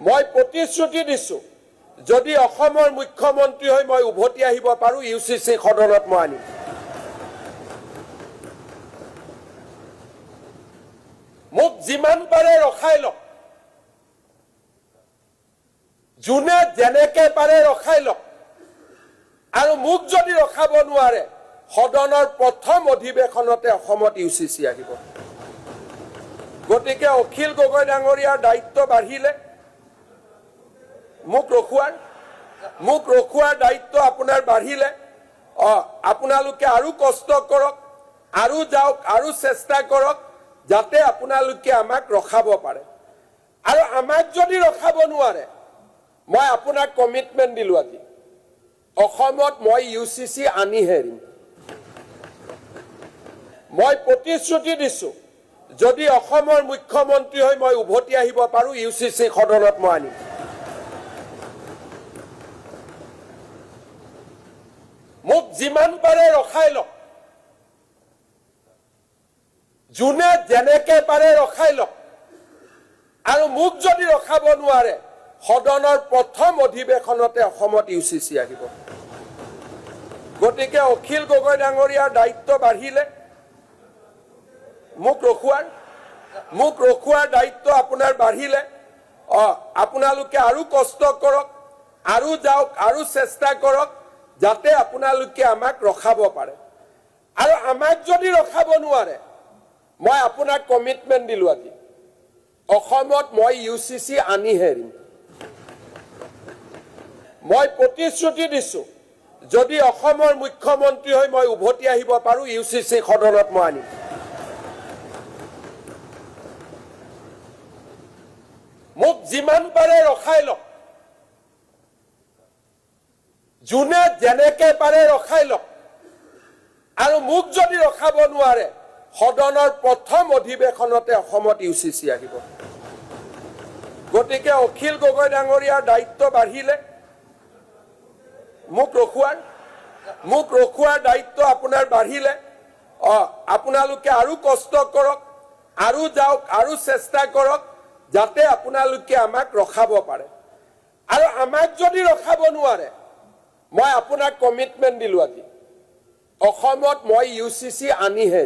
মই প্ৰতিশ্ৰুতি দিছোঁ, যদি অসমৰ মুখ্যমন্ত্ৰী হৈ মই উভতি আহিব পাৰোঁ, ইউ চি চি সদনত মই আনিম। মোক যিমান পাৰে ৰখাই লওক, যোনে যেনেকে পাৰে ৰখাই লওক, আৰু মোক যদি ৰখাব নোৱাৰে, সদনৰ প্ৰথম অধিৱেশনতে অসমত ইউ চি চি আহিব। গতিকে অখিল গগৈ ডাঙৰীয়াৰ দায়িত্ব বাঢ়িলে, মোক ৰখোৱাৰ দায়িত্ব আপোনাৰ বাঢ়িলে। আপোনালোকে আৰু কষ্ট কৰক, আৰু যাওক, আৰু চেষ্টা কৰক, যাতে আপোনালোকে আমাক ৰখাব পাৰে। আৰু আমাক যদি ৰখাব নোৱাৰে, মই আপোনাক কমিটমেণ্ট দিলোঁ আজি, অসমত মই ইউ চি চি আনিহে এৰিম। মই প্ৰতিশ্ৰুতি দিছোঁ, যদি অসমৰ মুখ্যমন্ত্ৰী হৈ মই উভতি আহিব পাৰোঁ, ইউ চি চি সদনত মই আনিম। মোক যিমান পাৰে ৰখাই লওক, যোনে যেনেকে পাৰে ৰখাই লওক, আৰু মোক যদি ৰখাব নোৱাৰে, সদনৰ প্ৰথম অধিৱেশনতে অসমত ইউ চি চি আহিব। গতিকে অখিল গগৈ ডাঙৰীয়াৰ দায়িত্ব বাঢ়িলে, মোক ৰখোৱাৰ দায়িত্ব আপোনাৰ বাঢ়িলে। আপোনালোকে আৰু কষ্ট কৰক, আৰু যাওক, আৰু চেষ্টা কৰক, যাতে আপোনালোকে আমাক ৰখাব পাৰে। আৰু আমাক যদি ৰখাব নোৱাৰে, মই আপোনাক কমিটমেণ্ট দিলোঁ আজি, অসমত মই ইউ চি চি আনিহে এৰিম। মই প্ৰতিশ্ৰুতি দিছোঁ, যদি অসমৰ মুখ্যমন্ত্ৰী হৈ মই উভতি আহিব পাৰোঁ, ইউ চি চি সদনত মই আনিম। মোক যিমান পাৰে ৰখাই লওক, যোনে যেনেকে পাৰে ৰখাই লওক, আৰু মোক যদি ৰখাব নোৱাৰে, সদনৰ প্ৰথম অধিৱেশনতে অসমত ইউ চি চি আহিব। গতিকে অখিল গগৈ ডাঙৰীয়াৰ দায়িত্ব বাঢ়িলে, মোক ৰখোৱাৰ দায়িত্ব আপোনাৰ বাঢ়িলে। আপোনালোকে আৰু কষ্ট কৰক, আৰু যাওক, আৰু চেষ্টা কৰক, যাতে আপোনালোকে আমাক ৰখাব পাৰে। আৰু আমাক যদি ৰখাব নোৱাৰে, মই আপোনাক কমিটমেণ্ট দিলোঁ আজি, অসমত মই ইউ চি চি আনিহে এৰিম।